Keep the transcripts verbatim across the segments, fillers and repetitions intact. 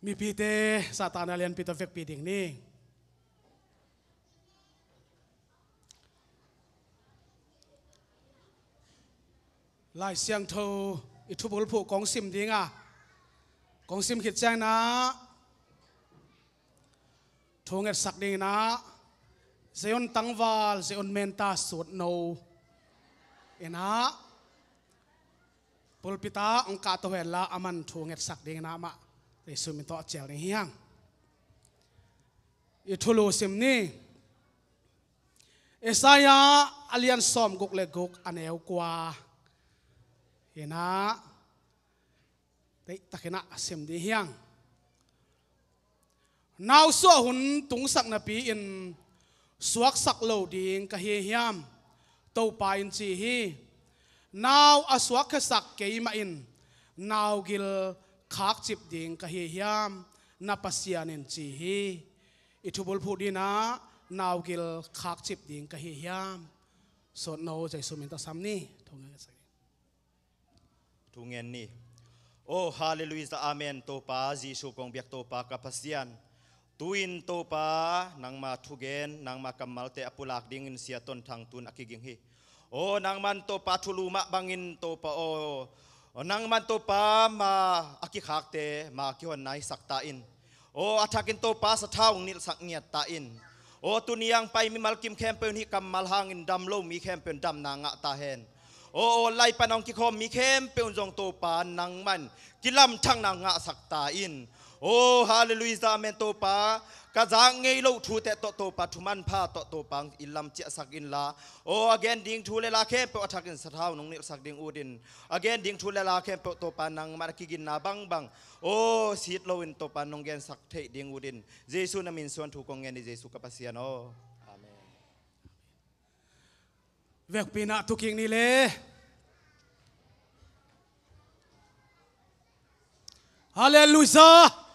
Mipite, Satan a lianpi tawh vekpi ding ni. Lai Siangtho i thubulphuh kong sim ding a, kong sim khit ciangin ah thu ngetsak dingin ah Zion tangval, Zion menta suat no in ah pulpit ah hong kahto hen la, aman thu ngetsak dingin ah amah Jesu min tawh a cial ding hi hang. I thulu sim ni. Isaiah a lian sawmguk le guk, a neu kua in ah, teitakin ah sim ding hi hang. Nausuah hun tungsak napi-in suaksak lo ding ka hi hiam? Topa in ci hi. Nau a suakkhiasak keimah in naugil khakcip ding ka hi hiam? Na Pasian in ci hi. I thubulphuh dingin ah naugil khakcip ding ka hi hiam? Suat no Jesu min tawh sam ni. Thu ngetsak ding. Thu ngen ni. Oh, halleluiah, amen. Topa Jesu kong biak Topa ka Pasian, tu-in Topa nangma thugen, nangma kammalte a pulak dingin Sia Ton Thang tun a kiging hi. Oh, nangman Topa thulu mah bangin Topa, oh, nangman Topa ma a kikhakte ma kihonna hisak ta in. Aw, a thakin Topa sathau hong nilhsak ngiat ta in. Aw, tuni a hong pai mimal kim khempeuh in hih kammal hangin dam lo mi khempeuh in damna ngah ta hen. Aw, aw, lai pan hong kikhawm mi khempeuh in zong Topa nangman kilamthakna ngahsak ta in. Aw, halleluiah, amen. Topa, ka zak ngei loh thute tawh Topa, thu manpha tawh Topa hong i lam ciahsak inla, aw, a gen ding thu le la khempeuh a thakin sathau nong nilhsak ding ut in, a gen ding thu le la khempeuh Topa nangman a kiginna bangbang, aw, sit loin Topa nong gensak theih ding utin Jesu na min suan thu kong ngen hi, Jesu ka Pasian aw. Amen. Vekpi in ah tu kik ni le. Halleluiah.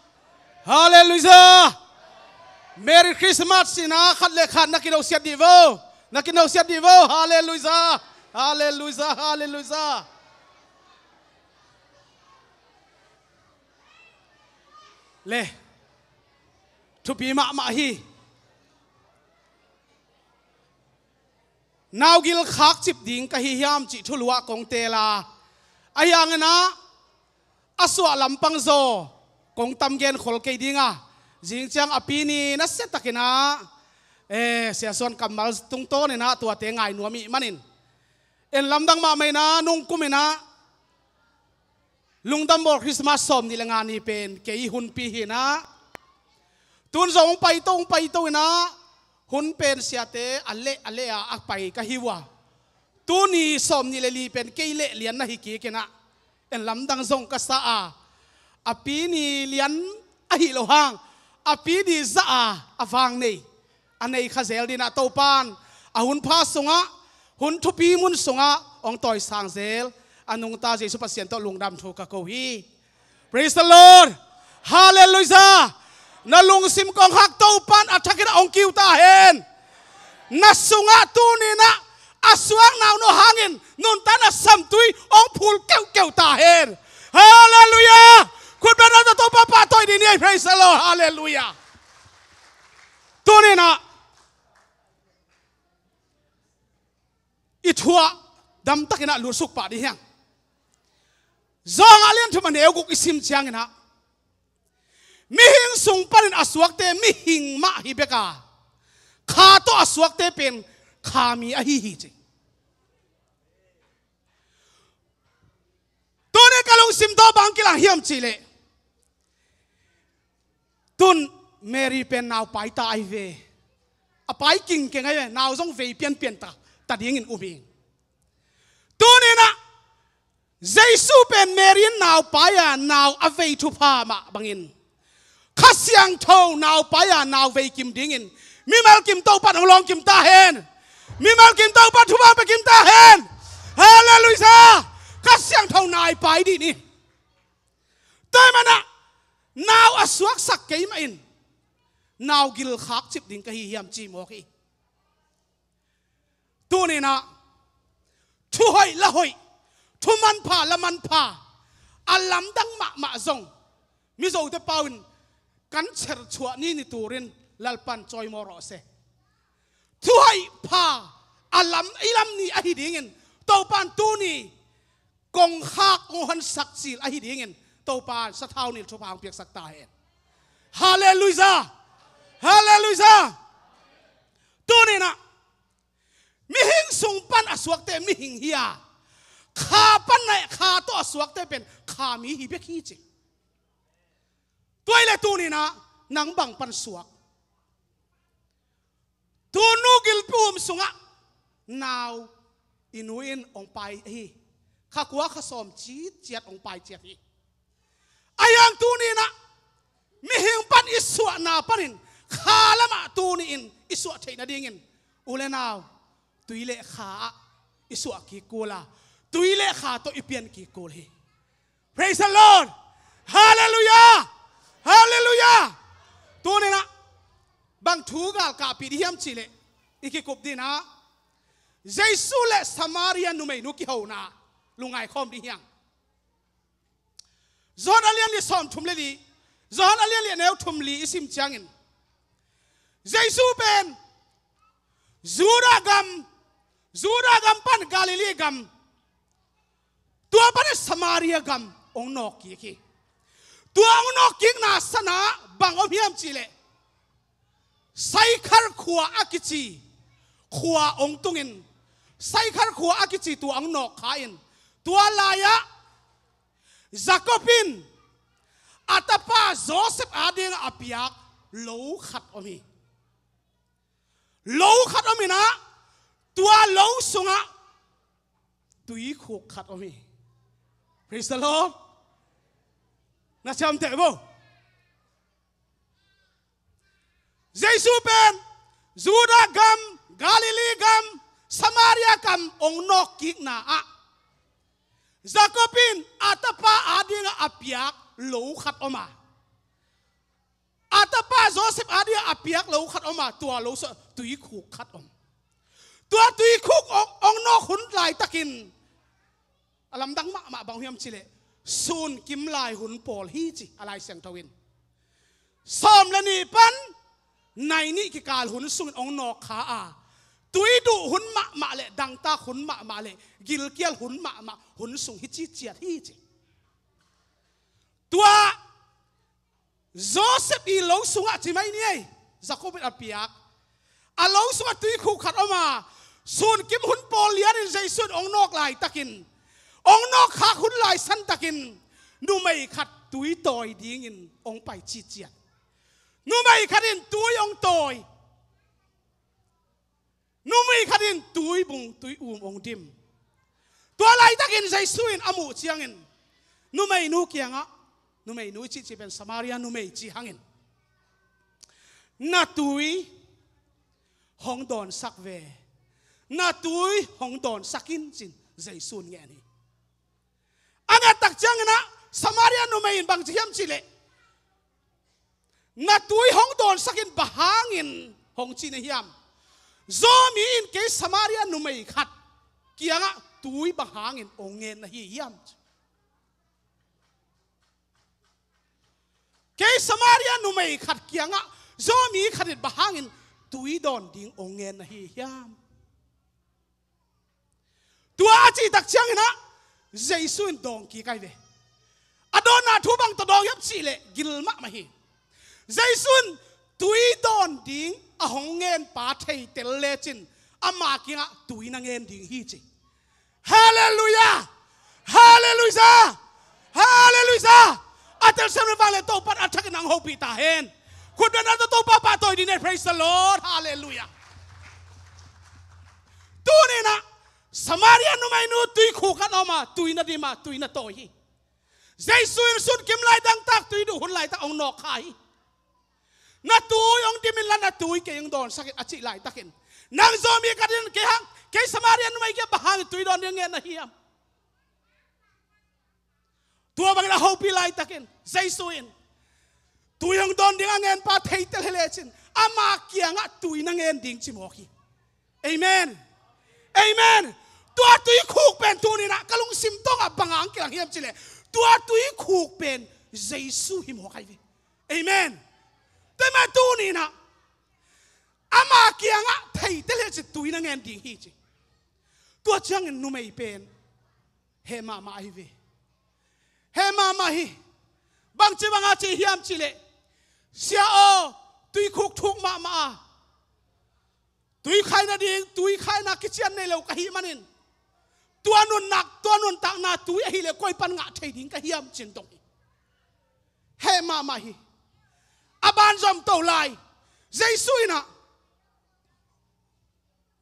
Halleluiah. Merry Christmas in ah khat le khat na kinosiat dih vo. Na kinosiat dih vo. Halleluiah. Halleluiah. Halleluiah. Le, thupi mahmah hi. Naugil khakcip ding ka hi hiam cih thulu ah kong teel a, ahi hangin ah a suah lampang zaw kong tam gen khol kei ding a, zing ciang a pi ni nasia takin ah, eh, Sia Suan kammal tungtawnin ah tuate ngai nuam ih manin, en lamdang mahmah in ah nungkum in ah Lungdam Bawl Christmas sawmnih le nga ni pen kei hunpi hi in ah, tun zong hong paito, hong paito in ah, hun pen siate a leh, a leh a, a pai ka hi uh a, tuni sawmnih le li pen kei leh lian na hi kik in ah, en lamdang zong ka sa a, a pi ni lian ahi lo hang, a pi ni zah a, a vang nei, a nei kha zel dingin ah Topa'n a hun pha sungah, hun thupi mun sungah hong tawisang zel a nungta Jesu Pasian tawh lungdam thu ka ko hi. Praise the Lord. Halleluiah. Na lungsim kong hak Topa'n a thakin ah hong kiu ta hen. Na sungah tuni in ah a suak nau no hangin nuntakna samtui hong phul keuhkeuh ta hen. Halleluiah. Khut beng na tawh Topa pahtawi dih ni ei. Praise the Lord. Halleluiah. Tuni in ah i thu ah damtakin ah lutsuk pah dih hi hang. Zawhang a lian thum a neu guk i sim ciangin ah, mihing sung panin a suakte mihing mah hi bek a, kha tawh a suakte pen kha mi ahi hi ci. Tuni ka lungsim tawh bang kilang hiam cih leh, tun Mary pen nau pai ta ahi ve. A pai kingkeng ahi ve. Nau zong vei pianpian ta, ta dingin um hi. Tuni in ah Jesu pen Mary in nau pai a, nau a vei thupha mah bangin, Kha Siangtho nau pai a, nau vei kim dingin mimal kim Topa'n hong lawng kim ta hen. Mimal kim Topa'n thupha pia kim ta hen. Halleluiah. Kha Siangtho nai pai dih ni. Tua ahih manin ah nau a suaksak keimah in nau gil khakcip ding ka hi hiam ci mawk hi. Tuni in ah thu hoih la hoih, thu manpha la manpha, a lamdang mahmah zong Mizote pau in kan cherchuah ni ni turin Lalpan cawimaw rawh se. Thuhaih pha a lam, i lam ni ahi dingin Topan tuni kongkhak hong honsak cil ahi dingin Topan sathau nil thupha hong piaksak ta hen. Halleluiah! Halleluiah! Tuninah mihing sung pan a suakte mihing hi a, kha pan nai kha tawh a suakte pen kha mi hi bek hi ci. Tua ile tuninah nang bang pan suak? Tunu gilpi um sungah nau i nu in hong pai hi. Kha kua kha sawm citciat hong pai ciat hi. Ahi hang tuninah mihing pan i suahna panin kha lamah tuni-in i suah theih nadingin u le nau, tui le kha ah i suah kik kul a, tui le kha tawh i pian kik kul hi. Praise the Lord! Halleluiah! Halleluiah! Tuninah bang thu gal kahpih dih hiam cihleh i kikup dinah Jesu le Samaria numeinu kihona lungngai khawm dih hiang. Johan a lian li sawm thum le li, Johan a lian li a neu thum li i sim ciangin Jesu pen Judah gam, Judah gam pan Galilee gam, tua pan Samaria gam hong nawk kik hi. Tua hong nawk kikna sanah bang om hiam cihleh Saikhar khua a kici khua hong tungin, Saikhar khua a kici tua hong nawk kha in, tua lai-ah Jacob in a tapa Joseph adingah a piak lo khat om hi. Lo khat om inah tua lo sungah tuikhuk khat om hi. Praise the Lord! Na siamteh bo. Jesu pen Judah gam, Galilee gam, Samaria gam hong nawk kikna ah Jacob in a tapa adingah a piak lo khat om a, a tapa Joseph adingah a piak lo khat om a, tua lo sungah tuikhuk khat om. Tua tuikhuk hong, hong nawk hun laitakin a lamdang mahmah bang hiam cihleh sun kim lai hun pawl hi ci a Lai Siangtho in. Sawm le nih pan nai nih kikal hun sungin hong nawk kha a, tui duh hun mahmah le dangtak hun mahmah le gilkial hun mahmah hun sung hi citciat hi ci. Tua Joseph i lo sungah ci mai ni ei, Jacob in a piak a lo sungah tuikhuk khat om a, sun kim hun pawl lianin Jesu in hong nawk laitakin, hong nawk khak hun lai santakin numei khat tui tawi dingin hong pai citciat. Numei khat in tui hong tawi. Numei khat in tuibung tui um hong dim. Tua laitakin Jesu in a muh ciangin numeinu kiangah, numeinu i cihcih pen Samaria numei ci hangin, na tui hong dawnsak ve, na tui hong dawnsak in cin Jesu in ngen hi. A ngettak cianginah Samaria numei in bang ci hiam cihleh, na tui hong dawnsak in bang hangin hong ci na hiam? Zomi in kei Samaria numei khat kiangah tui bang hangin hong ngen na hi hiam? Kei Samaria numei khat kiangah Zomi khat in bang hangin tui dawn ding hong ngen na hi hiam? Tua a cihtak cianginah Jesu in dawng kik ai ve. A dawnna thu bang tawh dawng hiam cihleh gil mahmah hi. Jesu in tui dawn ding a hong ngenpa theitel lecin ama kiangah tui na ngen ding hi ci. Halleluiah! Halleluiah! Halleluiah! A telsiam le vang le Topan a thakin ang hopih ta hen. Khutbetna tawh Topa pahtawi ding nei. Praise the Lord! Halleluiah! Tuninah Samaria numeinu tuikhuk khat om a, tui na dim a, tui na tawi hi. Jesu in sun kim lai dangtak tui duh hun laitak hong nawk kha hi. Na tui hong dim inla na tui kei hong dawnsak in a cih laitakin, nang Zomi khat in kei hang, kei Samaria numei kiang bang hangin tui dawn ding ngen na hiam? Tua bangin a hopih laitakin Jesu in tui hong dawn ding a ngenpa theitel hi lecin ama kiangah tui na ngen ding ci mawk hi. Amen. Amen. Tua tuikhuk pen tuninah ka lungsim tawngah bang hang kilang hiam cihleh, tua tuikhuk pen Jesu hi mawk ai ve. Amen. Tua mah tuni-in ah ama kiangah theite le cin tui na ngen ding hi ci. Tua ciangin numei pen heh mahmah ahi ve. Heh mahmah hi. Bangci banga ci hiam cihleh, "Sia aw, tuikhuk thuk mahmah a, tui khaina ding, tui khaina kician nei lo ka hih manin, tua nunnak, tua nuntakna tui ahileh koi pan ngah thei ding ka hiam?" cin dong hi. Heh mahmah hi. A banzom to lai. Jesu in ah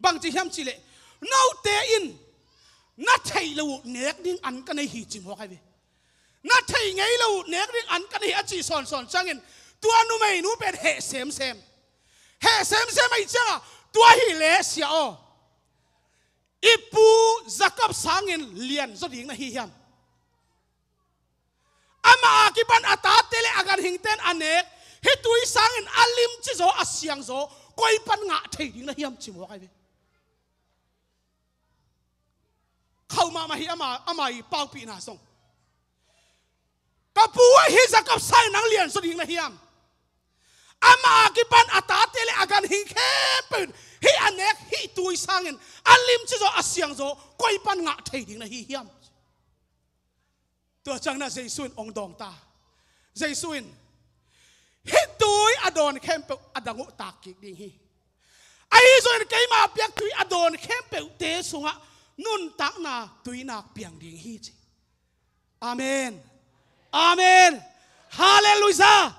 bangci hiam cihleh, "Note in na theih loh uh nek ding an ka nei hi," ci mawk ahi ve. "Na theih ngei loh uh nek ding an ka nei hi," a cih sawnsawn ciangin tua numeinu pen heh semsem. Heh semsem ahih ciangah, "Tua hileh Sia aw, i pu Jacob sangin lian zaw ding na hi hiam? Amah a kipan a tate le a ganhingte in a nek hih tui sangin a limci zaw, a siang zaw, koi pan ngah thei ding na hiam?" ci mawk ahi ve. Khauh mahmah hi ama, ama i paupihna zong. "Ka pu ahi Jacob sangin nang lian zaw ding na hiam? Amah a kipan a tate le a ganhing khempeuh in hih a nek hih tui sangin a limci zaw, a siang zaw, koi pan ngah thei ding na hi hiam?" Tua ciangin ah Jesu in hong dawng ta. Jesu in, "Hih tui a dawn khempeuh a dang uh tak kik ding hi. Ahi zongin keima piak tui a dawn khempeuhte sungah nuntakna tuinak piang ding hi," ci. Amen. Amen. Halleluiah.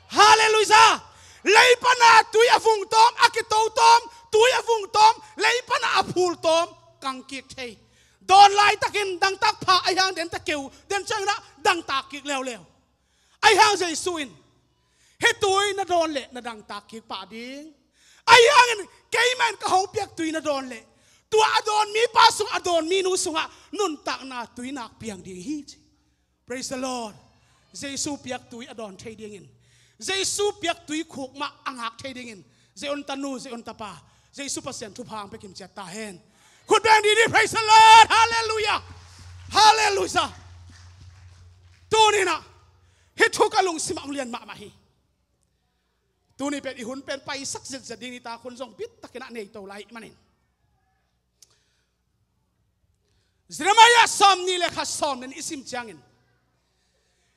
Halleluiah. Lei pana tui a vung tawm, a kito tawm, tui a vung tawm, lei pana a phul tawm, kang kik thei. Dawn laitakin dangtak pha, ahi hang den ta keu, den ciangin ah dangtak kik leuleu. Ahi hang Jesu in, "Hih tui na dawn leh na dangtak kik pah ding. Ahi hangin keimah in ka hong piak tui na dawn leh, tua a dawn mipa sung, a dawn minu sungah nuntakna tuinak piang ding hi," ci. Praise the Lord. Jesu piak tui a dawn thei dingin, Jesu piak tui khuk mah a ngak thei dingin, Zion tanu, Zion tapa, Jesu Pasian thupha hong pia kimciat ta hen. Khut beng didi, praise the Lord. Halleluiah. Halleluiah. Tuni-in ah hih thu ka lungsimah hong lian mahmah hi. Tuni pen i hun pen paisak zetzet ding, nitak hun zong bittakin ah nei to lai ahih manin. Jeremiah sawmnih le khat, sawmnih i sim ciangin,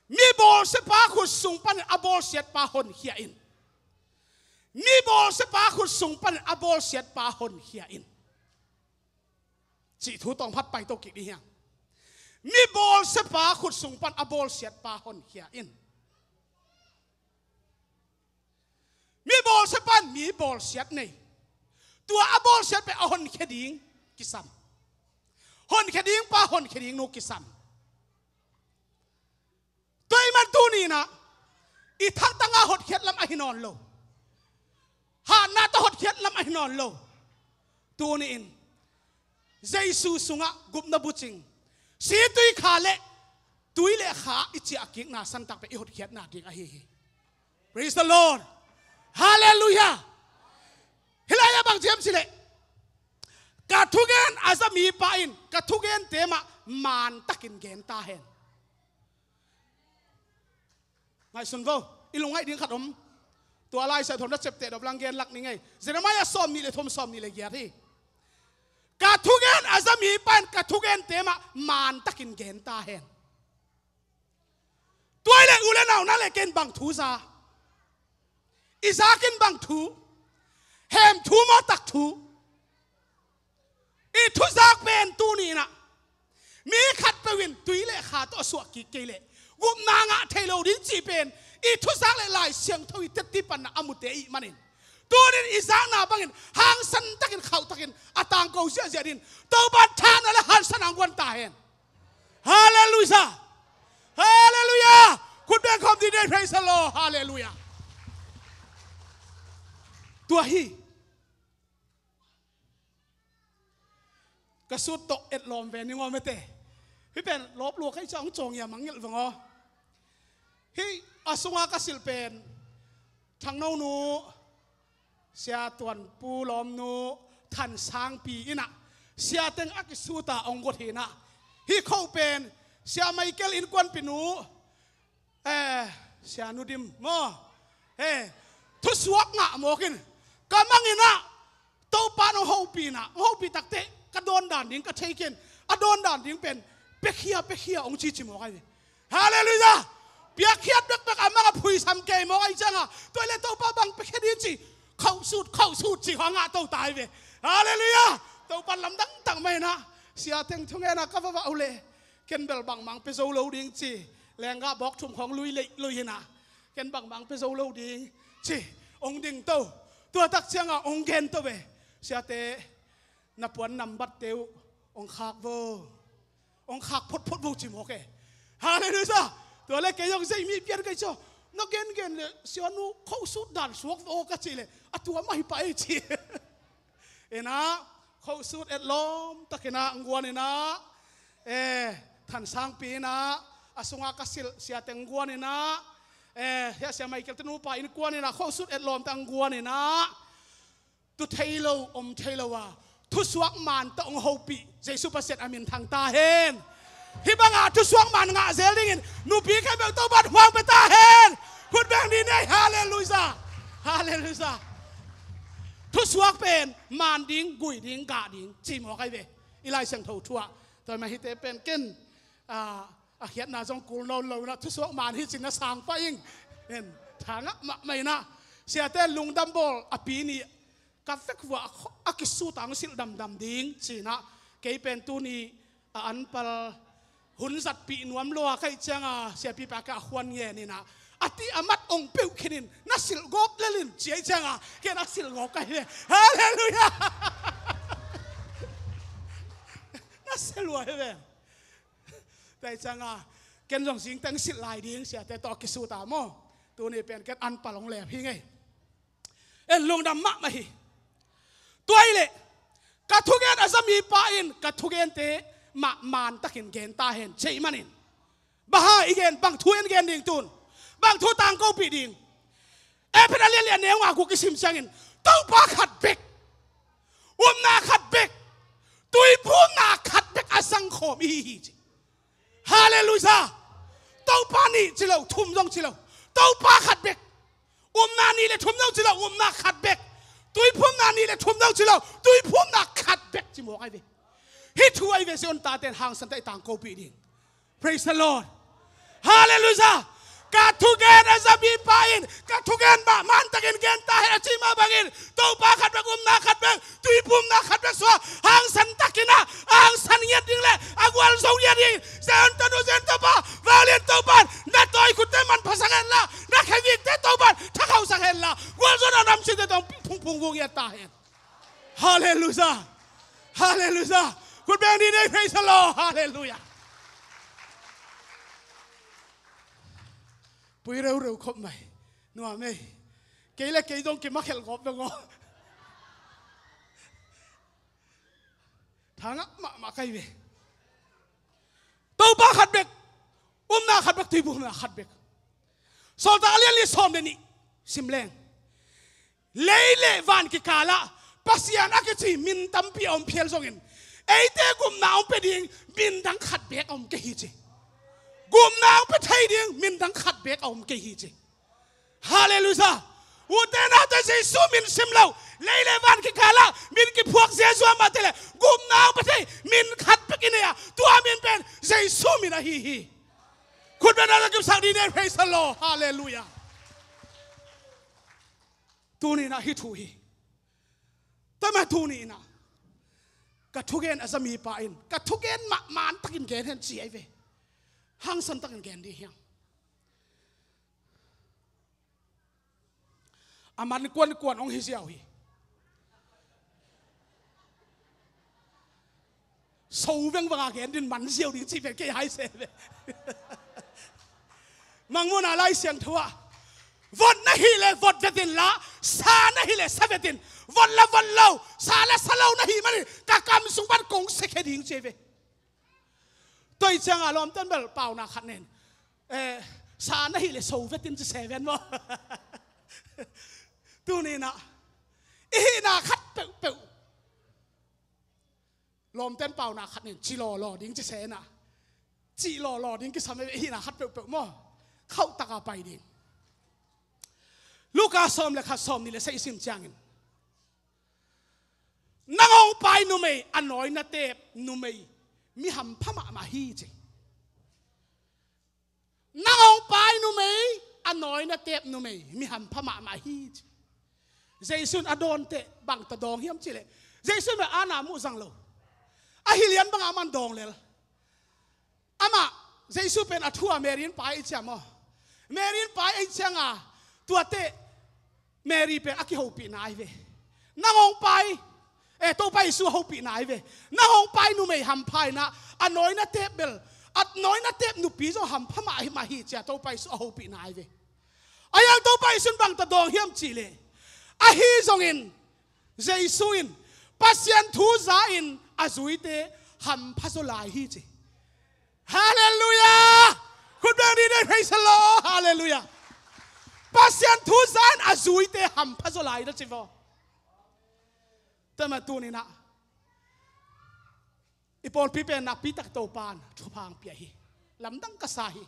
"Mi bawlsiapa khut sung panin a bawlsiatpa honkhia in. Mi bawlsiapa khut sung panin a bawlsiatpa honkhia in," cih thu tawng phat pai to kik dih hiam? "Mi bawlsiapa khut sung pan a bawlsiatpa honkhia in." Mi bawlsiapa in mi bawlsiat nei. Tua a bawlsiat pen a honkhia ding kisam. Honkhia ding pa, honkhia ding nu kisam. Tua ahih man tuni-in ah i thangtanga hotkhiat lam ahi nawn lo. Hatna tawh hotkhiat lam ahi nawn lo. Tuni-in Jesu sungah gupna bucing, si tui kha le tui le kha i ciahkikna santak pen i hotkhiatna ding ahi hi. Praise the Lord. Halleluiah. Hih lai-ah bang ci hiam cih leh, ka thugen a za mipa in ka thugente mah mantakin gen ta hen. Ngaihsun vo, i lungngaih ding khat om. Tua Lai Siangtho na cepteh dop lang gen lak ning ei. Jeremiah sawmnih le thum, sawmnih le giat hi. Ka thugen a za mipa in ka thugente mah mantakin gen ta hen. Tua hi leh u le nau, nang le kei in bang thu za? I zak in bang thu? Hem thu maw, tak thu? I thuzak pen tuni-in ah mi khatpeuh in tui le kha tawh a suah kik kei leh gupna ngah thei lo ding cih pen i thuzak le Lai Siangtho i tetti panna a mute ahih manin, tuni-in i zakna bangin hangsan takin, khauh takin a tangko ziahziah dingin Topa in thahna le haksatna hong guan ta hen. Halleluiah. Halleluiah. Khut beng khawm dih ni ei, praise the Lord. Halleluiah. Tua hi. Ka sut tawh etlawm ve ning aw mete. Hih pen lawp lua ka hih ciang hong cawng ia mangngilh veng aw. Hih a sunga ka silh pen Thangno nu, Sia Tuan Pu Lawm nu, Than Sangpi in ah sia teng a kisut a hong guat hi in ah, hih khoh pen Sia Michael innkuanpih nu, eh, Sia Nu Dim maw, eh, thusuak ngah mawk in, ka mang in ah, Topa in hong hopih in ah, hong hopih takteh ka dawn dan ding ka thei kei in, a dawn dan ding pen piakhia, piakhia hong ci ci mawk ahi ve. Halleluiah! Piakhia bekbek a mang a phuisam kei mawk ahih ciangah, tua hi leh Topa bang piakhia ding ci, khohsut, khohsut ci khawng ngah to ta hi ve. Halleluiah! Topa in lamdang tak mah in ah, sia teng thungen ah ka va vak uh leh, ken bel bangmah pia zo lo ding ci, lenggah bawk thum khawng lui leih, lui hi in ah, ken bangmah pia zo lo ding ci, hong ding to. Tua tak ciangah hong gen to ve. Siate, na puan nambatte uh hong khak vo. Hong khak photphot vo ci mawk e. Halleluiah! Tua leh kei zong zeimi pian kei ciang, na gengen leh sianu khohsut dan suak vo ka cih leh, a tua mah hi pah ei ci. In ah, khohsut etlawm tak in ah hong guan in ah, eh, Than Sangpi in ah, a sungah ka silh sia teng guan in ah, eh, hia sia Michael te nupa innkuan in ah, khohsut etlawm tak hong guan in ah, tu thei lo, om thei lo a, thusuak man tawh hong hopih Jesu Pasian a min thang ta hen. Hih bangah thusuak man ngah zel dingin nupi khempeuh Topa in hong pia ta hen. Khut beng ni nei, halleluiah. Halleluiah. Thusuak pen man ding, gui ding, gah ding ci mawk ahi ve. I Lai Siangtho thu ah, tua mah hihte pen ken, a, a khiatna zong kul nawn lo in ah, thusuak man hi ci-in na sang pah ing. Nen, tha ngah mahmah in ah. Siate lungdam bawl a pi nih ka vek vua a kho-, a kisut a hong silh damdam ding ci-in ah, kei pen tuni a anpal hun zatpih nuam lua ka hih ciangah, siapipa kei a khuan ngen in ah, a ti a mat hong peuh khin in, na silh gawp lel in ci ahih ciangah, ken a silh gawp ka hi ve. Halleluiah! Na sia lua hi ve. Tua ahih ciangah, ken zong zingteng silh lai ding, siate tawh a kisut a maw. Tuni pen ken anpal hong lep hi ngei. En, lungdam mahmah hi. Tua hi leh, ka thugen a za mipa in ka thugente mah mantakin gen ta hen, ci ahih manin, bang hang i gen, bang thu in gen ding tun, bang thu tangkopih ding. Efesa lian li a neu nga guk i sim ciangin, Topa khat bek, upna khat bek, tuiphumna khat bek a zangkhawm i hi hi ci. Halleluiah! Topa nih ci lo, thum zong ci lo. Topa khat bek. Upna nih le thum zong ci lo, upna khat bek. Tuiphumna nih le thum zong ci lo, tuiphumna khat bek ci mawk ahi ve. Hih thu ahi ve, Zion tate in hangsan tak i tangkopih ding. Praise the Lord. Halleluiah. Ka thugen a za mipa in ka thugen mah mantakin gen ta hen a cih mah bangin, Topa khat bek, upna khat bek, tuiphumna khat bek suah, hangsan takin ah, hangsan ngiat ding le a gualzo ngiat ding. Zion tanu, Zion Topa, Valian Topa in na tawi khutte manpha sak hen la, na khe vikte Topa in thakhauh sak hen la, gualzawhna nam site tawh phungphung vung ngiat ta hen. Halleluiah. Halleluiah. Khut beng ni nei, praise the Lord. Halleluiah. Pui reureu khop mai. Nuam ei. Kei le kei dong kimakhelh gawp dong aw. Thangah mahmah kai ve. Topa khat bek. Upna khat bek, tuiphumna khat bek. Sawltak a lian li sawm le nih sim leng. Lei le van kikalah Pasian a kici min tampi a om phial zongin, eite gupna hong pia ding min dang khat beek a om kei hi ci. Gupna hong pia thei ding min dang khat beek a om kei hi ci. Halleluiah. Ute naute, Jesu min sim lo, lei le van kikalah min kiphuak ziazua mah te le gupna hong pia thei min khat beek i nei a, tua min pen Jesu min ahi hi. Khut beng na la kipsak dih ni, praise the Lord. Halleluiah. Tuni in ah hih thu hi. Tua mah tuni in ah ka thugen a za mipa in ka thugen mah mantakin gen hen ci ahi ve. Hangsan takin gen dih hiam? A man kuankuan hong hi ziau hi. So vengvang a gen din man ziau ding ci pen kei hai se ve. Mangmuhna Lai Siangtho ah, vot na hih leh vot vet inla, sa na hih leh sa vet in. Vot la vot lo, sa la sa lo na hih manin ka kam sung pan kong siakhia ding ci ve. Tua hi ciangah lawmten bel pauna khat nen, eh, sa na hih leh so vet in ci se ven maw. Tuni in ah i hihna khat peuhpeuh lawmten pauna khat nen ci lawlaw ding ci se in ah, ci lawlaw ding kisam e, i hihna khat peuhpeuh maw, khauh taka pai ding. Luka sawm le khat, sawm nih le sagih i sim ciangin, nang hong pai numei, a nawi na tep numei, mi hampha mahmah hi, ci. Nang hong pai numei, a nawi na tep numei, mi hampha mahmah hi, ci. Jesu in a dawn teh bang tawh dawng hiam cih leh, Jesu in bel a na muh zang lo. Ahi lian bangah aman dawng lel. Amah, Jesu pen a thu a Mary in pai ahih ciang maw, Mary in pai ahih cianga, tuate Mary pen a kihopihna ahi ve. Nang hong pai, eh, Topa Jesu a hopihna ahi ve. Nang hong pai numei hampha in ah, a nawi na tep bel, a nawi na tep nupi zong hampha mahmah hi, ci-a Topa Jesu a hopihna ahi ve. Ahi hang Topa Jesu in bang tawh dawng hiam cih leh, ahi zongin Jesu in Pasian thu za-in a zuite hampha zaw lai hi, ci. Halleluiah! Khut beng dih ni, praise the Lord. Halleluiah! Pasian thu za-in a zuite hampha zaw lai na ci vaw. Tua mah tuni-in ah i pawlpi pen nakpi tak Topa'n thupha hong pia hi. Lamdang ka sa hi.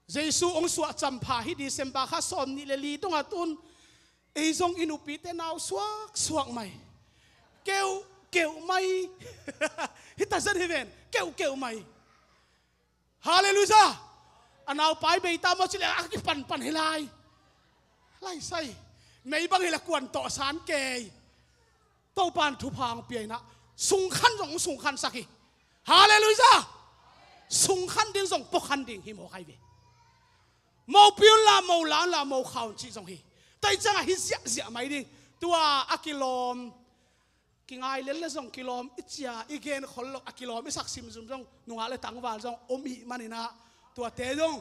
Jesu hong suah champha hi December kha sawm nih le li dongah tun, ei zong i nupite nau suaksuak mai. Keuhkeuh mai. Hih tazan hi ven, keuhkeuh mai. Halleluiah. A naupai bei ta maw cih leh a kipanpan hi lai. Laisai. Mei bang hi leh kuan tawh san kei. Topa'n thupha hong pia in ah, sungkhan zong hong sungkhansak hi. Halleluiah. Sungkhan ding zong puakhan ding hi mawk ahi ve. Mopi unla, mo la unla, mo kha un cih zong hi. Tua ahih ciangah hi ziahziah mai ding. Tua a kilawm, kingai lel le zong kilawm i ci-a i genkhol loh, a kilawm i sak simzum zong, nungak le tangval zong om ihih manin ah, tuate zong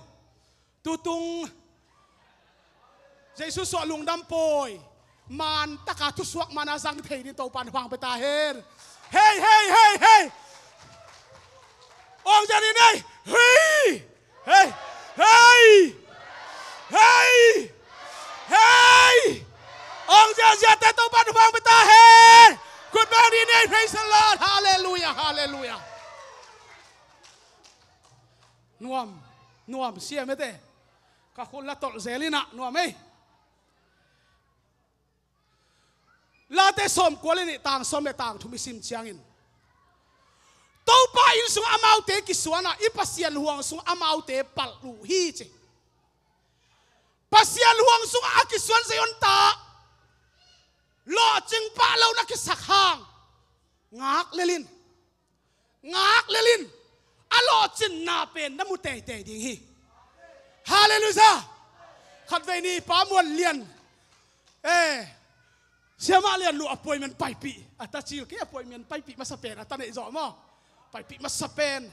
tutung Jesu suah lungdam pawi, man taka thusuak man-a zang thei ding Topa'n hong pia ta hen. Hei, hei, hei, hei. Ong zia ni nei. Hei. Hei. Hei. Hei. Hei. Ong ziaziate Topa'n hong pia ta hen. Khut beng dih ni, praise the Lord. Halleluiah, halleluiah. Nuam, nuam siam e te. Ka khut la tolh zel in ah, nuam ei. Late sawmkua le nih, tang sawm le tang thum i sim ciangin, Topa inn sungah amaute kisuan a, i Pasian huang sungah amaute palh uh hi, ci. Pasian huang sungah a kisuan Zion ta lawhcing pah lo na kisak hang, ngak lel in. Ngak lel in, a lawhcinna pen na mu teitei ding hi. Halleluiah. Khatvei ni Pa Muan Lian, eh, Siamah Lian Lu appointment paipih, a ta cil kei, appointment paipih masa pen, a ta neih zawh maw. Paipih masa pen.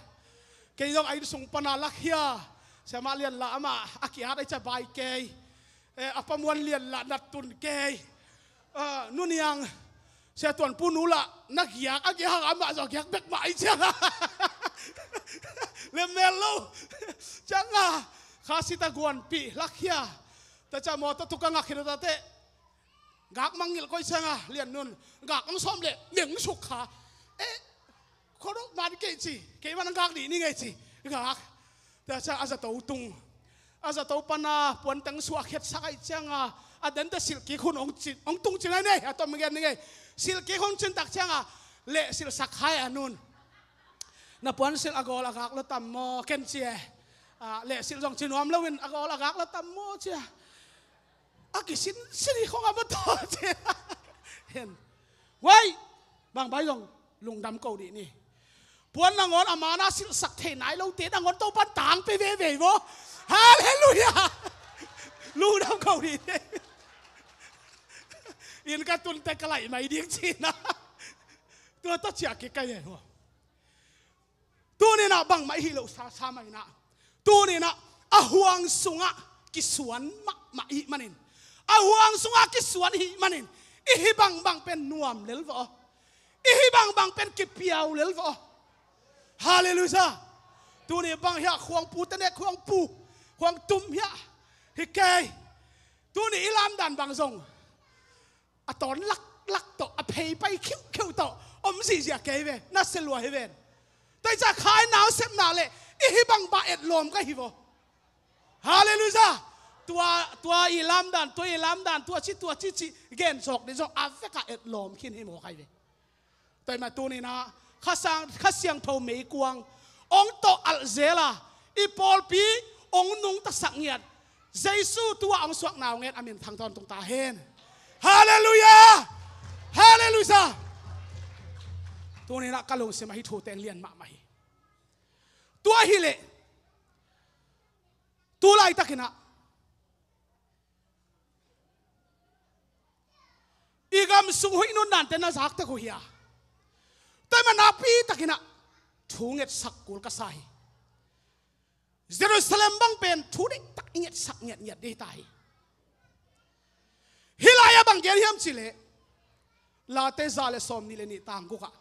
Kei zong a inn sung pana lakhia, Siamah Lian lah amah a ki-at ahih ciang bai kei. Eh, a Pa Muan Lian lah na tun kei. Ah, Nu Niang, Sia Tuan Pu nu lah na giak, a giak hang amah zong giak bek mah ahih ciangin. Lemmel lo. Ciangin, kha sita guanpih lakhia. Tua ciang mawtaw tuk a ngak khit uh ta teh, gak mangngilh koih ciangin Lian Nun, gak hong sawm leh meng suk kha. Eh, khuadawh man kei ci, kei man gak dih ni ngei ci. Gak. Tua ciang a zato tung. A zato pana puanteng suah khiatsak ahih ciangin, a dente silhkik hun hong cin, hong tung cin ahi nei, a tom gen ni ngei. Silhkik hun cin tak ciangin, leh silhsak khai a nun. Na puansilh a gawl a gak lo tam maw, ken ci e. Ah, leh silh zong ci nuam loin a gawl a gak lo tam maw ci a. A kisinsin hi khong a mawtaw ci. Hen. Wai! Bang bai zong lungdam ko dih ni. Puan nangawn a mana silhsak thei nai lote nangawn Topa'n tang pia veve vaw. Halleluiah! Lungdam ko dih ni. Inn ka tun teh ka laih mai ding ci-in ah. Tua tawh ciah kik ka hi e. Tuni-in ah bangmah i hih loh sa, sa mah in ah, tuni-in ah a huang sungah kisuan mahmah i hih manin, a huang sungah kisuan i hih manin, i hih bangbang pen nuam lel vawh aw. I hih bangbang pen kipiau lel vawh aw. Halleluiah. Tuni bang hiah khuangpute nek, khuangpu, khuangtum hiah hi kei. Tuni i lamdan bang zong a tawn laklak tawh, a pheipai khiuhkhiuh tawh om zihziah kei ve, na sia lua hi ven. Tua hi ciang kha i nawsepna leh i hih bang bah etlawm ka hi vaw. Halleluiah. Tua, tua i lamdan, tua i lamdan, tua ci, tua ci ci gen zawk ding zong a vekah etlawm khin hi mawk ai ve. Tua hi mah tuni-in ah Kha Sang, Kha Siangtho meikuang hong tawh alh zel a, i pawlpi hong nungtasak ngiat, Jesu tua hong suakna hong nget a min thang tawntung ta hen. Halleluiah! Halleluiah! Tuni-in ah ka lungsim ah hih thu teng lian mahmah hi. Tua hi leh tu laitakin ah i gam sung huih nundante na zaktek uh hia? Tua hi mah nakpi takin ah thu ngetsak kul ka sa hi. Jerusalem bang pen thu deihtak i ngetsak ngiatngiat ding hi ta hi. Hih lai-ah bang gen hiam cih leh Late za le sawmnih le nih tang guk ah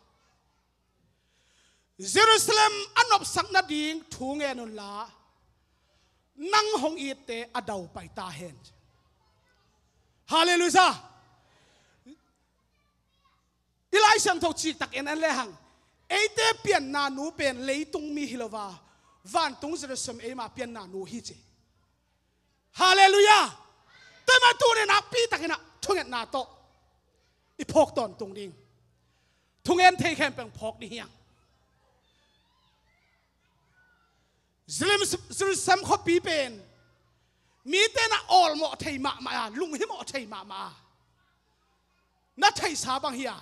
Jerusalem a nopsak nading thu ngen unla, nang hong itte a daupai ta hen. Halleluiah! I Lai Siangtho ciktak en en lehang, eite pianna nu pen leitung mi hi lo a, vantung Jerusalem eima pianna nu hi ci. Halleluiah! Tua hi mah tuni nakpi takin ah thungetna tawh i phawk tawntung ding. Thungen thei khempeuh phawk ding hi hang. Jerusalem, Jerusalem khuapi pen mite na awlmawh thei mahmah a, lunghimawh thei mahmah a, na theihsa bang hi a,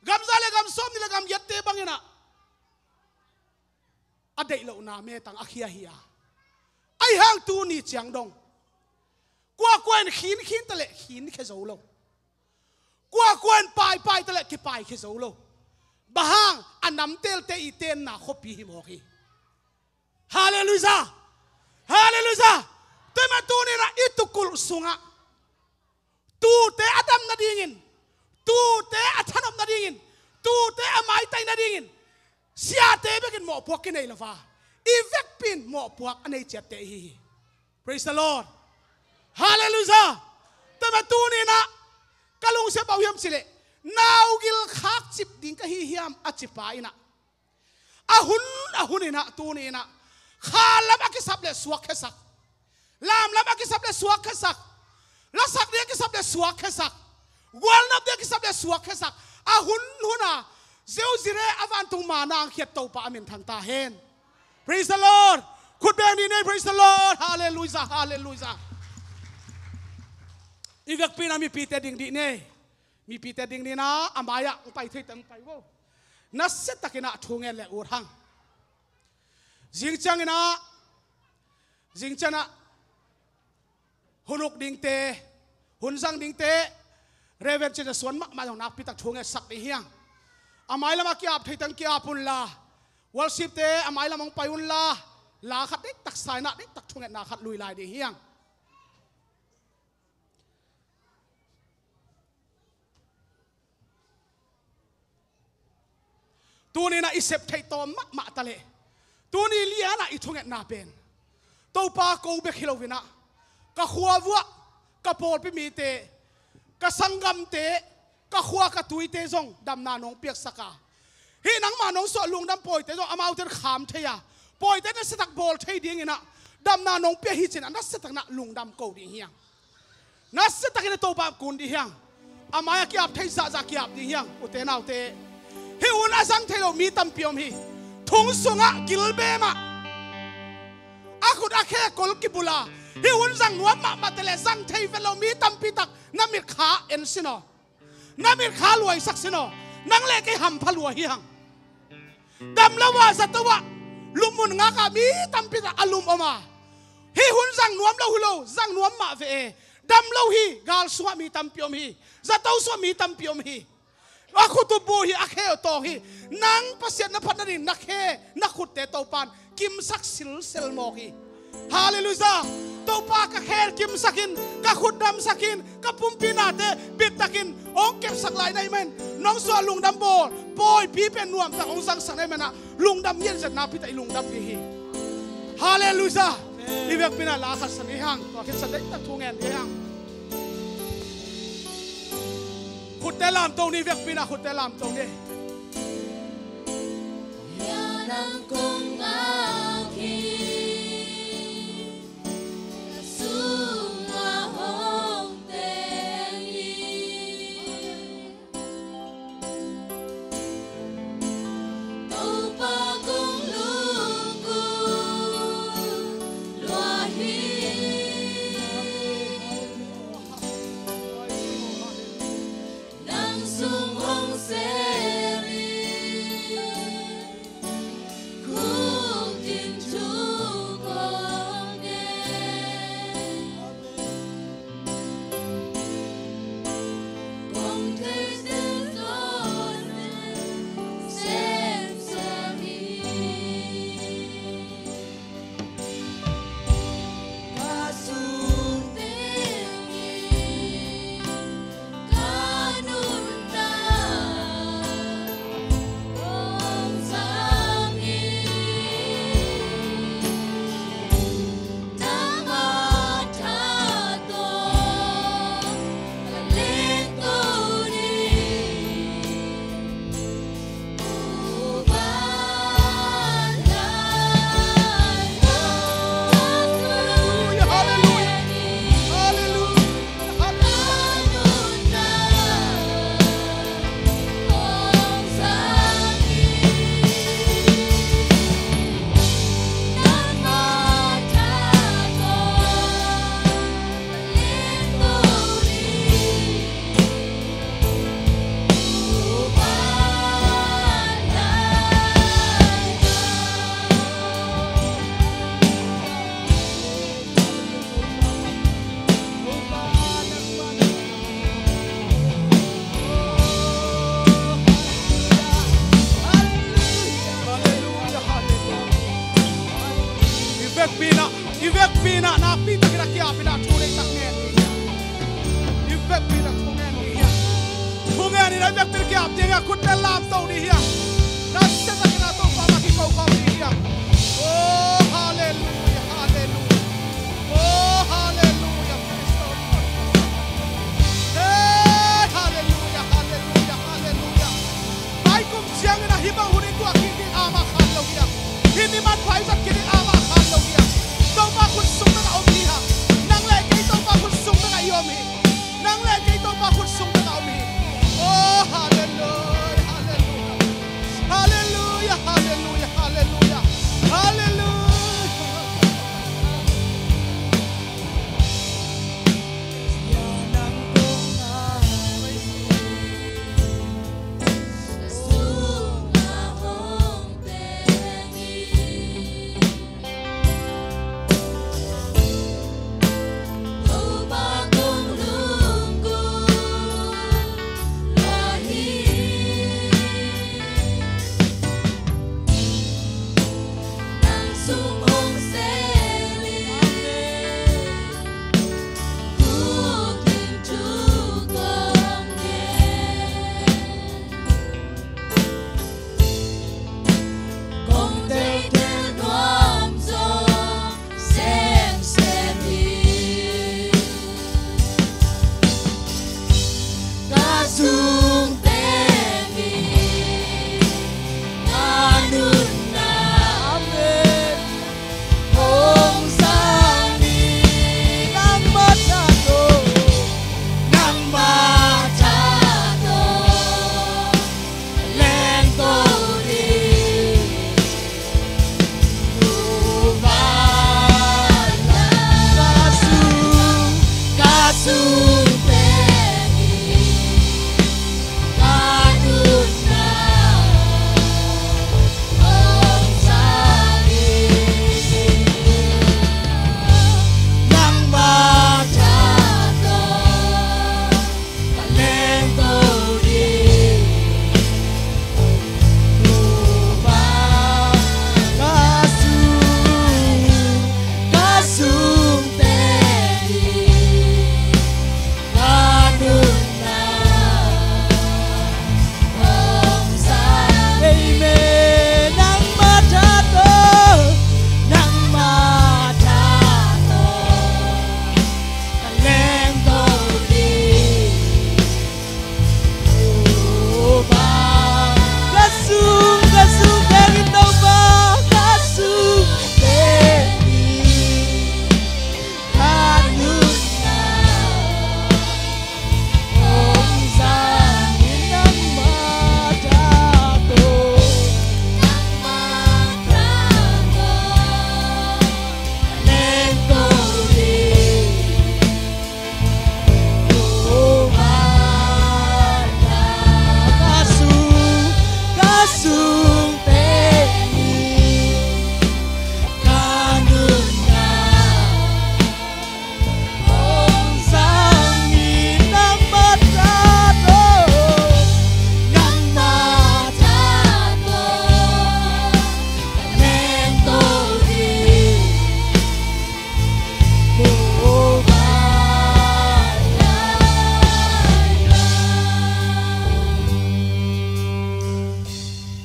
gam za le gam sawmnih le gam giatte bangin ah a deih lohna metang a khia hi a, ahi hang tuni ciang dong kuakua in khinkhin ta leh khinkhia zo lo, kuakua in paipai ta leh kipaikhia zo lo. Bang hang? A nam teelte i tenna khuapi hi mawk hi. Halleluiah! Halleluiah! Tua hi mah tuni-in ah i tukulh sungah tuute a dam nadingin, tuute a thanop nadingin, tuute a maitai nadingin siate bekin mawhpuak kinei lo a, i vekpi in mawhpuak a nei ciatte i hi hi. Praise the Lord. Halleluiah. Tua hi mah tuni-in ah ka lungsim bang hiam cih leh, naugil khakcip ding ka hi hiam a cipa in ah, a hun a hun in ah tuni-in ah kha lam a kisap le suakkhiasak, lam lam a kisap le suakkhiasak, lasak ding a kisap le suakkhiasak, gualnop ding a kisap le suakkhiasak, a hun hun a ziuzire a vantung manna hong khiat Topa a min thang ta hen. Praise the Lord. Khut beng dih ni. Praise the Lord. Halleluiah, halleluiah. I vekpi in ah mipite ding dih ni. Mipite ding dih in ah a mai-ah hong pai thei teng hong pai vo. Nasiatakin ah thu ngen le ut hang. Zing ciangin ah, zing ciangin ah hun uk dingte, hun zang dingte, Reverend Cin a suan mahmah zong nakpitak thu ngetsak ding hi hang. A mailam a ki-ap thei teng ki-ap unla, worshipte a mailam hong pai unla, la khat deihtak sa in ah deihtak thungetna khat lui lai ding hi hang. Tuni-in ah i sep theih tawm mahmah ta leh, tuni lian ah i thungetna pen Topa ko bek hi lo-in ah, ka khua vuah, ka pawlpi mite, ka sanggamte, ka khua ka tuite zong damna nong piaksak a, hih nangmah nong suah lungdam pawite zong amaute in kham thei a, pawite nasiatak bawl thei dingin ah damna nong pia hi ci-in ah nasiatakin ah lungdam ko ding hi hang. Nasiatakin ah Topa kun ding hi hang. A mai-ah ki-ap thei zahzah ki-ap ding hi hang, ute naute. Hih hun a zang thei lo mi tampi om hi. Thong sungah gilbem ah a khut a khe kol kibul a, hih hun zang nuam mahmah ta leh zang thei vet lo mi tampi tak na mitkha en sin aw. Na mitkha luaisak sin aw. Nang le kei hampha lua hi hang. Dam lo a, zato ah, lupmun ngak a mi tampi tak a lum om a, hih hun zang nuam lo hi lo, zang nuam mah ve e. Dam lo hi, gal sungah mi tampi om hi. Zato sungah mi tampi om hi. A khut uh bu hi, a khe uh tawng hi. Nang Pasian na phat nading na khe, na khutte Topa in kimsak silsel mawk hi. Halleluiah. Topa, ka khe kimsak in, ka khut damsak in, ka pumpi nate bittakin hong kepsak lai na hih manin nong suah lungdam bawl pawipi pen nuamtak hong zangsak na hih manin ah lungdam ngiatzet nakpi tak i lungdam ding hi. Halleluiah. I vekpi in ah la khat sa ni hang, tua khit sa deihtak thu ngen ding hang. Khutte lamto ni, vekpi in ah khutte lamto ni. Nang kong ngak hi, ka sung Kiap in ah thu deihtak ngen ni hiam? I vekpi in ah thu ngen ni hiam? Thu ngen in ah i vekpi kiap ding a, khutte lamto ni hiam? Nasia takin ah Topa mah kiko khawm ni hiam? Oh, halleluia, halleluia. Oh, halleluia. Praise the Lord. Hey, halleluia, halleluia, halleluia. Pai kum ciangin ah hih bang hun i tuah kik ding amah khan lo hiam? Hih ni manpha i zat kik ding amah khan lo hiam? Topa khut sung bek a om hi hang. Nang le kei Topa khut sung bek a i om hi. Nang le kei Topa khut sung bek a om hi. Oh, halleluia, halleluia. Halleluia, halleluia, halleluia. Halleluia.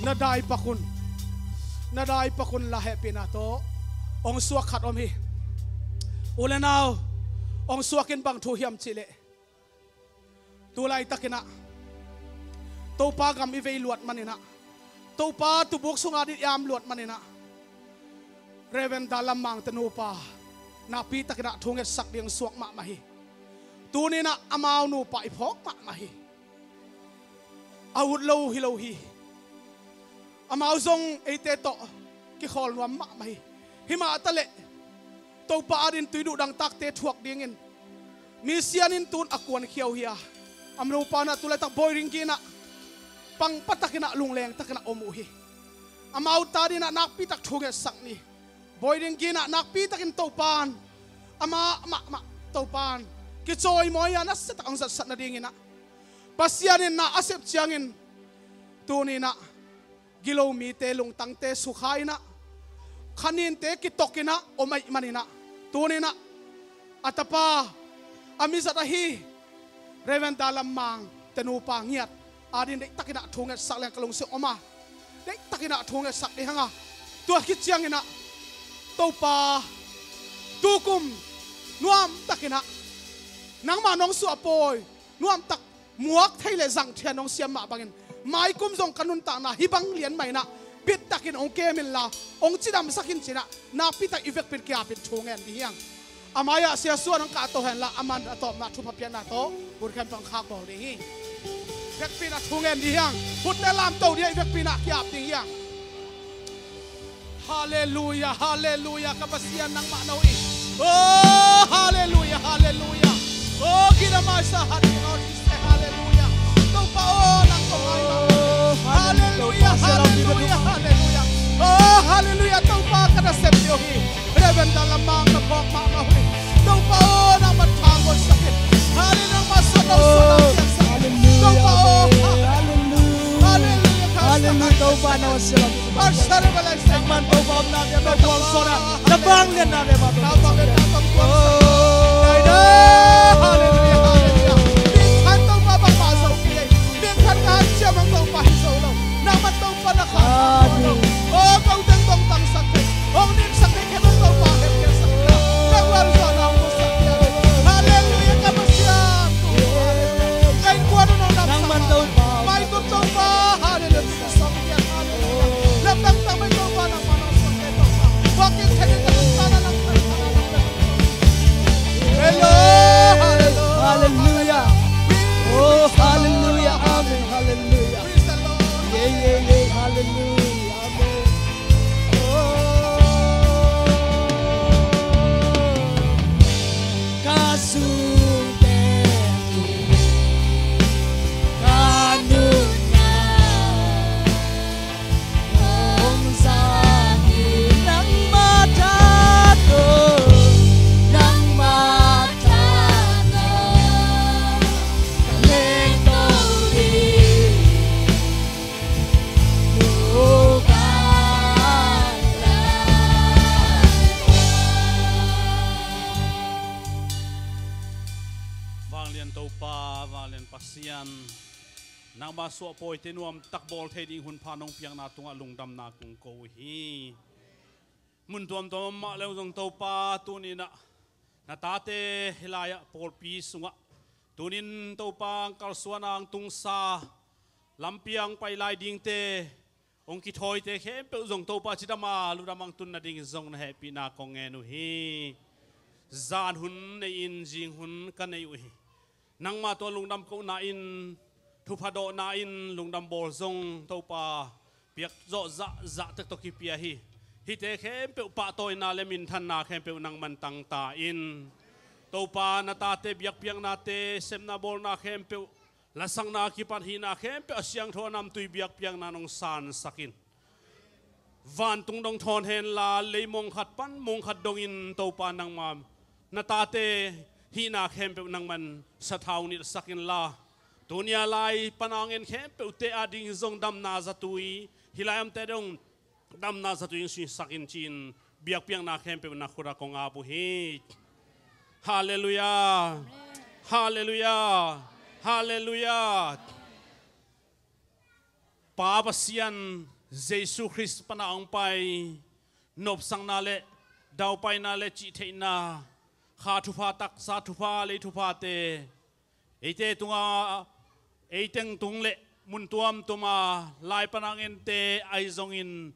Na dai pak un, na dai pak un la hehpihna tawh hong suak khat om hi. U le nau, hong suak in bang thu hiam cih leh, tu laitakin ah Topa gam i vei luat manin ah, Topa tubuk sungah ding i am luat manin ah, Reverend Dalam Mangte nupa nakpi takin ah thungetsak ding suak mahmah hi. Tuni-in ah amau nupa i phawk mahmah hi. A ut lo hi lo hi. Amau zong eite tawh kikhawl nuam mahmah hi. Hi mah taleh Topa adingin tui duh dangtakte thuak dingin mi sianin tun a kuankhia uh hi a, a nupa in ah tu laitak Boiringgi in ah pangpa takin ah lungleng takin ah om uh hi. Amau ta dingin ah nakpi tak thungetsak ni. Boiringgi in ah nakpi takin Topa'n, amah mahmah Topa'n kicawimawi a, nasia tak hong zatsat nadingin ah Pasian in na a sep ciangin tuni-in ah gilo mite lungtangte sukha in ah, khaninte kitok in ah om ahih manin ah, tuni-in ah A tapa, a mizat ahi Reverend Dalam Mang te nupa ngiat adingin deihtakin ah thu ngetsak leng ka lungsim om a, deihtakin ah thu ngetsak ding hang a, tua khit ciangin ah Topa, tukum nuamtakin ah nangmah nong suahpawi nuamtak muak thei le zangthia nong siam mah bangin maikum zong ka nuntakna hih bang lian mah in ah bittakin hong kem inla hong cidamsak in ci-in ah nakpitak i vekpi in kiapin thu ngen ding hi hang. A mai-ah Sia Suan hong kahto henla, aman a tawpna thupha piakna tawh hun khempeuh hong khakbawl ding hi. Vekpi in ah thu ngen ding hi hang. Hutte lamto ding ah i vekpi in ah kiap ding hi hang. Halleluia, halleluia, ka Pasian nangmah na uh hi. Oh, halleluia, halleluia. Oh, gina maisa hati, oh, Jesus, halleluia. Topa, oh, nang kong ai mah. Halleluia, halleluia, halleluia. Oh, halleluia, Topa, ka nasep ding uh hi. Reverend Dalam Mang ka phawk mahmah uh hi. Topa, oh, nangman tha muansak in. Halleluia, nangmah suan, nang suan, nang piangsak in. Topa, oh, halleluia. Halleluia, Topa, nangmah suan. Nangman Topa omna te, Topa omsawlna, na vangliatna te, Topa omsawlna. Halleluia, halleluia. Minthan Topa bangmah zo kei ei. Minthan ka hanciam hang Topa hi zo lo. Nangman Topa na kha. Amen. Oh, ko teng tong tangsak thei, hong nimsak thei khempeuh Topa hemkhiatsak in la. Na gualzawhna hong musak in la. Halleluia, ka Pasian. Halleluia. Ka innkuan un hong damsak in la. Nangman Topa. Maikum Topa. Halleluia. Sawm piak, halleluia. Lamdang tangmai Topa, nangmah nong suakta Topa. Walking thei in ka nuntakna nang thei in ka nuntakna. Hello, halleluia. Halleluia. Oh, halleluia. Amen. Halleluia. Praise the Lord. Yeah, yeah, yeah. Halleluia. Amen. Oh. Ka sungte ka nunna hong zang in nangmah tha tawh, nangmah tha tawh ka lengto ding. Vanglian Topa, vanglian Pasian, nangma suahpawite nuamtak bawl thei ding hun pha nong piakna tungah lungdamna kong ko uh hi. Mun tuamtuam ah mah leng zong Topa, tuni-in ah na tate hih lai-ah pawlpi sungah tunin Topa hong kalsuan a hong tungsa, lampi ah hong pai lai dingte, hong kithawite khempeuh zong Topa cidam a ludam a hong tun nading zong na hehpihna kong ngen uh hi. Zan hun nei-in zing hun ka nei uh hi. Nangma tungah lungdam kohna in, thupha dawhna in lungdam bawl zong Topa piak zawh zahzah tek tawh kipia hi. Hihte khempeuh pahtawina le minthanna khempeuh nangman tangta in. Topa na tate biakpiaknate, sepna bawlna khempeuh, lasakna kipat hihna khempeuh a siangtho a namtui biakpiakna nong sansak in. Vantung dong thawn henla, lei mong khat pan mong khat dongin Topa nangma na tate hihna khempeuh nangman sathau nilhsak inla, tuni a lai pan a hong en khempeuhte ading zong damna zatui, hih lai omte dong damna zatui hong suisak in ci-in biakpiakna khempeuh na khut ah kong ap uh hi. Halleluia. Halleluia. Halleluia. Pa Pasian Jesu Khrist pan a hong pai nopsakna le daupaina le cihtheihna, kha thupha, taksa thupha, lei thuphate eite tungah, eiteng tung le mun tuamtuam a lai pan a hong ente ahi zongin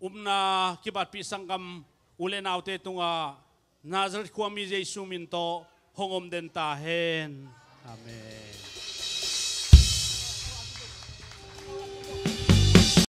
upna kipatpih sanggam u le naute tungah Nazareth khuami Jesu min tawh hong om den ta hen. Amen.